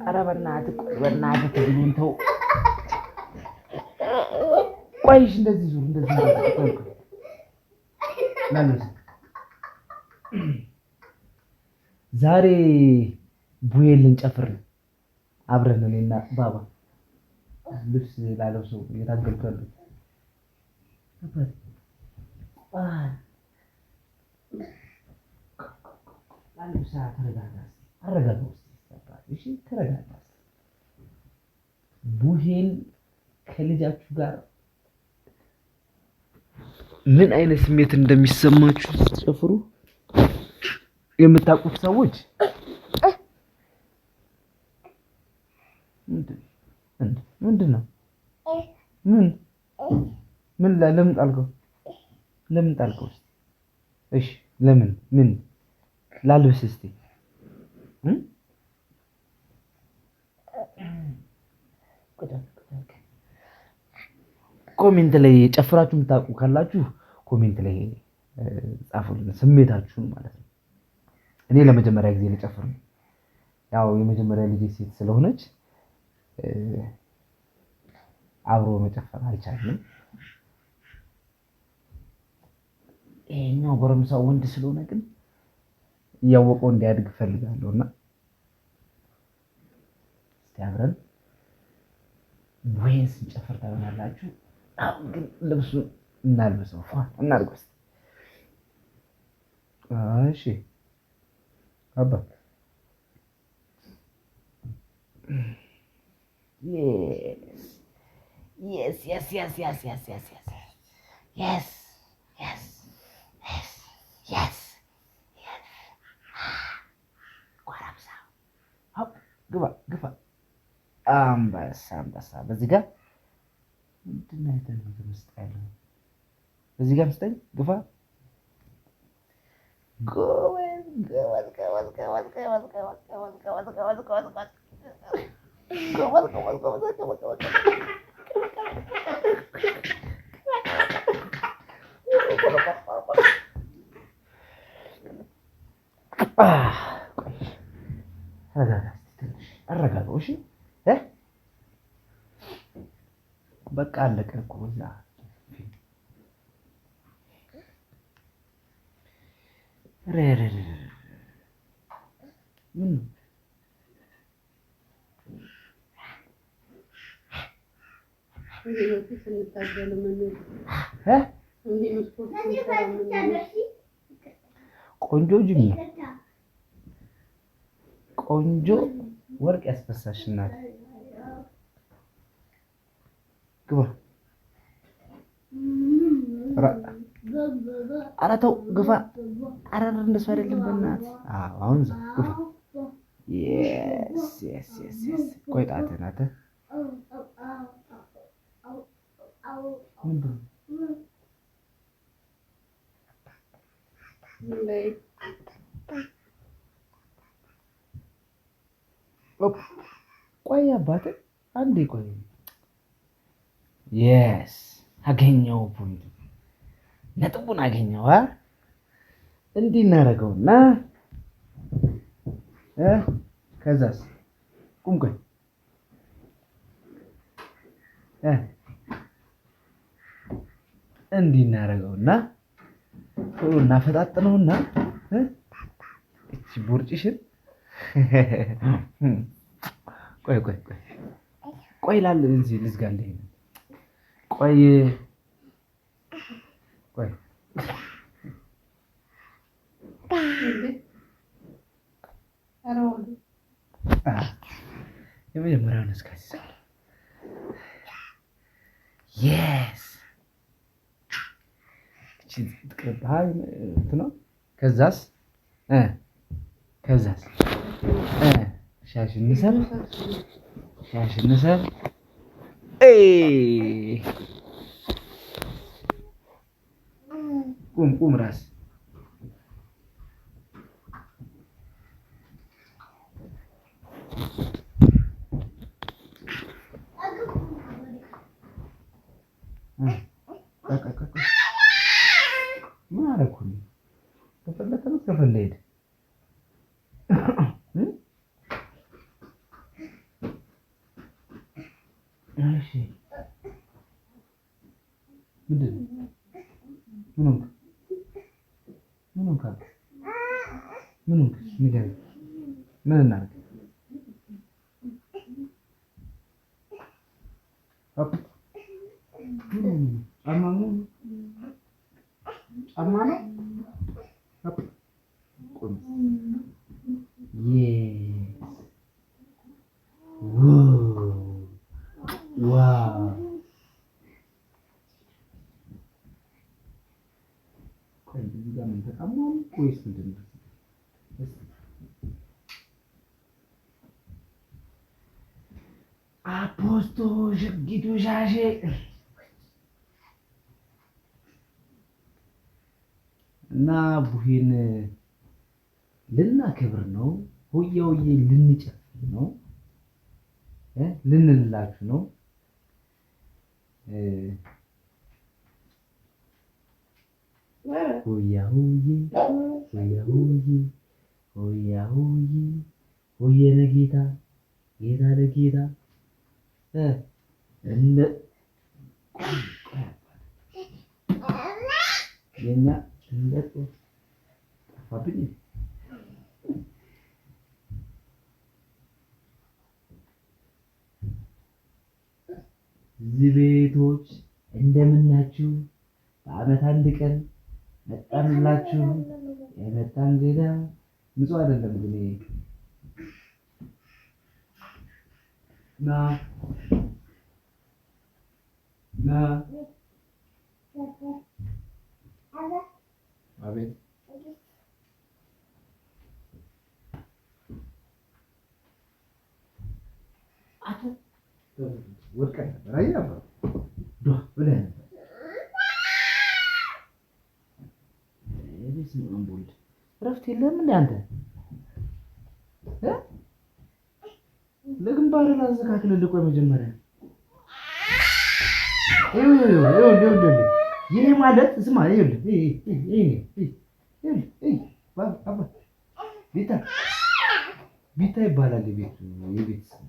ኧረ በእናትህ ቆይ፣ በእናትህ ትግሉን ተው። ቆይ እሺ፣ እንደዚህ ዙር፣ እንደዚህ ዙር። ቆይ ቆይ፣ ላልብስ። ዛሬ ቡሄ ልንጨፍር ነው አብረን እኔና ባባ። ልብስ ላለብሰው እየታገልኩ ያሉት አባቴ ላልብሳ። ተረጋጋ፣ አረጋጋው እስኪ አባቴ። እሺ ተረጋጋ። ቡሄን ከልጃችሁ ጋር ምን አይነት ስሜት እንደሚሰማችሁ ስትጨፍሩ የምታውቁት ሰዎች ምንድን ነው? ምን ምን ለምን ጣልከው? ለምን ጣልከው? እሺ ለምን ምን ላልብስ እስቲ comment ላይ ጨፍራችሁ የምታውቁ ካላችሁ comment ላይ ጻፉልን፣ ስሜታችሁን ማለት ነው። እኔ ለመጀመሪያ ጊዜ ልጨፍር ነው። ያው የመጀመሪያ ልጄ ሴት ስለሆነች አብሮ መጨፈር አልቻልንም። ይሄኛው ጎረምሳው ወንድ ስለሆነ ግን እያወቀው እንዲያድግ እፈልጋለሁ እና እስቲ አብረን ቡሄን ስንጨፍር ታዩናላችሁ። አሁን ግን ልብሱን እናልብሰው፣ ፏ እናድርገው እስቲ። እሺ አባ yes yes yes yes yes yes yes yes yes yes yes yes yes ጎረምሳ ሆፕ ግባ ግፋ አንበሳ አንበሳ። በዚህ ጋር ምንድን ነው የተመስጠ ያለው? በዚህ ጋር ስጠኝ ግፋ። ጎበዝ ጎበዝ ጎበዝ ጎበዝ ጎበዝ ጎበዝ ጎበዝ ጎበዝ ጎበዝ ጎበዝ ጎበዝ ጎበዝ ጎበዝ ጎበዝ ጎበዝ ተረጋጋ እስኪ ትንሽ አረጋጋው። እሺ በቃ አለቀ እኮ እዛ ምን ቆንጆ ጅም ነው። ቆንጆ ወርቅ ያስፈሳሽ እናት ግባ። ኧረ ተው ግፋ። ኧረ እንደሱ አይደለም በእናትህ። አዎ አሁን እዛ ግፋ። yes yes yes yes። ቆይ ጣትህን አንተ ምንድን ነው? ቆይ አባትህ አንዴ ቆይ። Yes አገኘው፣ point ኡ ነጥቡን አገኘው። እንዲህ እናደርገውና ከዛስ ቁም ቆይ እንዲህ እናደርገውና ቶሎ እናፈጣጥነውና እቺ ቦርጭሽን ቆይ ቆይ ቆይ ቆይ ላል እዚህ ልዝጋልህ። ቆይ ቆይ የመጀመሪያውን እስከዚህ yes ከዛስ ከዛስ ሻሽ እንሰር ሻሽ እንሰር ቁም ቁም ራስ ምን አደረኩኝ? ከፈለከ ነው ከፈለ ሄድ። እሺ ምንድን ነው? ምን ሆንክ? ምን ሆንክ? ምን ሆንክ? ንገረኝ። ምን እናድርግ? ጫማ ነው? ጫማ ነው? ቁም። Yes, wow! ቆይ እዚህ ጋር ምን ተጣሟል ወይስ ምንድን ነው? አፖስቶ ሽጊቱ ሻሼ እና ቡሄን ልናከብር ነው። ሆያ ሆዬ ልንጨፍር ነው፣ ልንልላችሁ ነው። ሆያ ሆዬ ሆያ ሆዬ ሆያ ሆዬ ሆዬ ለጌታ ጌታ ለጌታ እንደ የኛ እንደ ጠፋብኝ። እዚህ ቤቶች እንደምናችሁ፣ በዓመት አንድ ቀን መጣንላችሁ። የመጣ እንግዳ ንጹህ አይደለም ግን ና ና አቤት አቶ ወድቀህ ነበር። አየህ አባ ዷ ብለህ ነበር። በስመ አብ ወልድ፣ እረፍት የለህም እንደ አንተ? ለግንባርህ ላስተካክልልህ። ቆይ መጀመሪያ ይሄ ማለት ስማ፣ ይኸውልህ ቢታ ቢታ ይባላል የቤት ስም።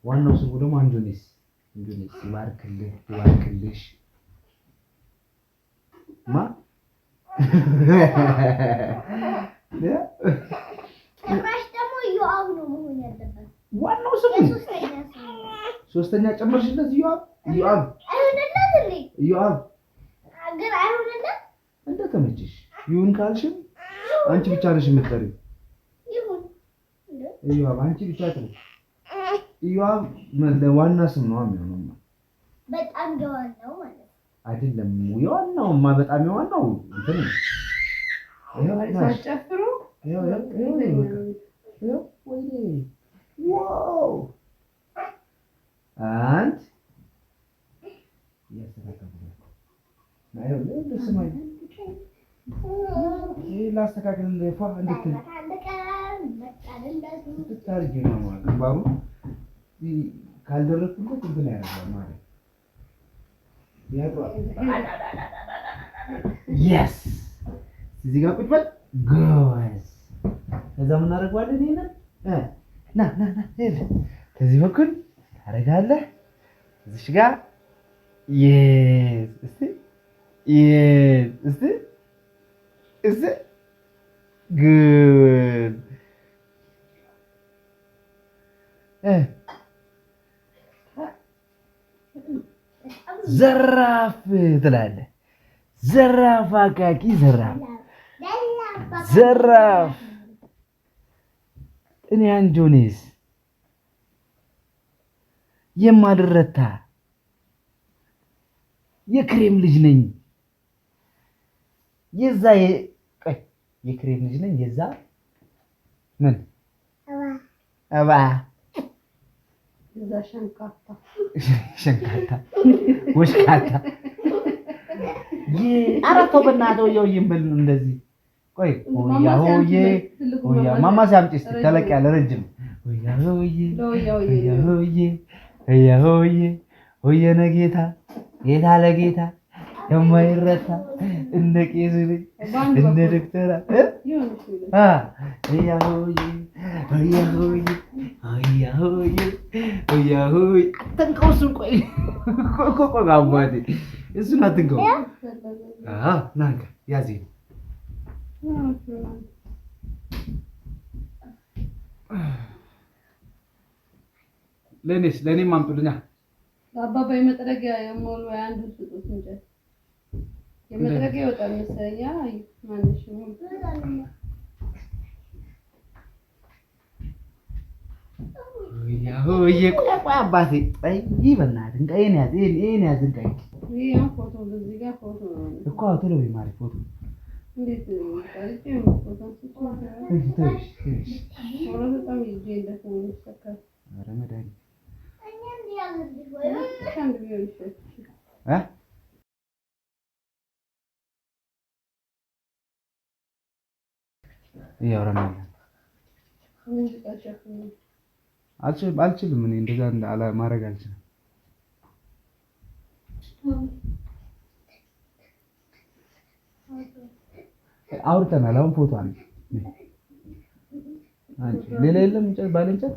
ዋናው ስሙ ደግሞ አንጆኔስ አንጆኔስ። ይባርክልህ ይባርክልሽ። ማ ጭራሽ ደግሞ ኢዮአብ ነው መሆን ያለበት። ዋናው ስሙ ሶስተኛ ጨመርሽለት። ኢዮአብ ኢዮአብ አይሆንለት እንዴ? ኢዮአብ ግን አይሆንለት። እንደተመቸሽ ይሁን ካልሽም አንቺ ብቻ ነሽ የምትጠሪው። ይሁን ኢዮአብ አንቺ ብቻ ጥሪ። ኢዮአብ ዋና ስም ነው የሚሆነው። በጣም የዋናው ማለት ነው። አይደለም የዋናውማ፣ በጣም የዋናው እንትን ነው። ሳትጨፍሩ ወይኔ wow! አንድ ላስተካክል ፏ እንድትል እንድታርጊ ነው። ግንባሩ ካልደረኩበት እንትን ያደርጋል ማለት yes እዚህ ጋር ቁጭ በል ጎበዝ። ከዛ ምን እናደርገዋለን? ይሄንን ና ና ና ከዚህ በኩል ታደርጋለህ። እዚሽ ጋር yes እስቲ yes እስቲ እስቲ ጎበዝ ዘራፍ ትላለህ። ዘራፍ አቃቂ ዘራፍ ዘራፍ። እኔ አንጆኔስ የማልረታ የክሬም ልጅ ነኝ። የዛ የክሬም ልጅ ነኝ። የዛ ምን አባ እዛ ሸንካታ ሸንካታ ወሽካታ። ኧረ ተው በእናትህ፣ ወየው ይበል እንደዚህ። ቆይ ሆያ ሆዬ ሆያ ማማ ሲያምጪ እስኪ ተለቅ ያለ ረጅም ሆያ ሆዬ ሆያ ሆዬ ሆያ ሆዬ ሆየ ነጌታ ጌታ ለጌታ የማይረታ እንደ ቄሱ ልጅ እንደ ዶክተራ ሆያ ሆዬ ሆያ ሆዬ ሆያ ሆዬ ሆያ ሆዬ። አትንከው እሱን። ቆይ ቆይ ቆይ አባቴ እሱን አትንከው። አዎ ና እንካ ያዝ ይሄን። ለእኔስ ለእኔም አምጡልኛ። አባባ የመጥረጊያ የሞሉ አንዱ ስጡት እንጨት የመጥረጊያ ይወጣል መሰለኝ። አይ ማንሽ ሆያ ሆዬ። ቆይ ቆይ አባቴ አይ በእናትህ እንካ ይሄን ያዝ፣ ይሄን ይሄን ያዝ እንካ ይሄን ይሄ ፎቶ በዚህ ጋር ፎቶ ነው እኮ ቶሎ በይ ማሪ ፎቶ እንዴት ቀርጬ ፎቶ አንስቼ እሺ ተይሽ ተይሽ። ፎቶ በጣም ይዤ እንደሆነ ይሰካል። ኧረ መድኃኒት አንድ ቢሆን ይሻላል። እ እያወራን ያለን ሙዚቃ ሸፍኑ። አልችልም አልችልም። እኔ እንደዛ ማድረግ አልችልም። አውርተናል። አሁን ፎቶ አለ። አንቺ ሌላ የለም እንጨት ባለ እንጨት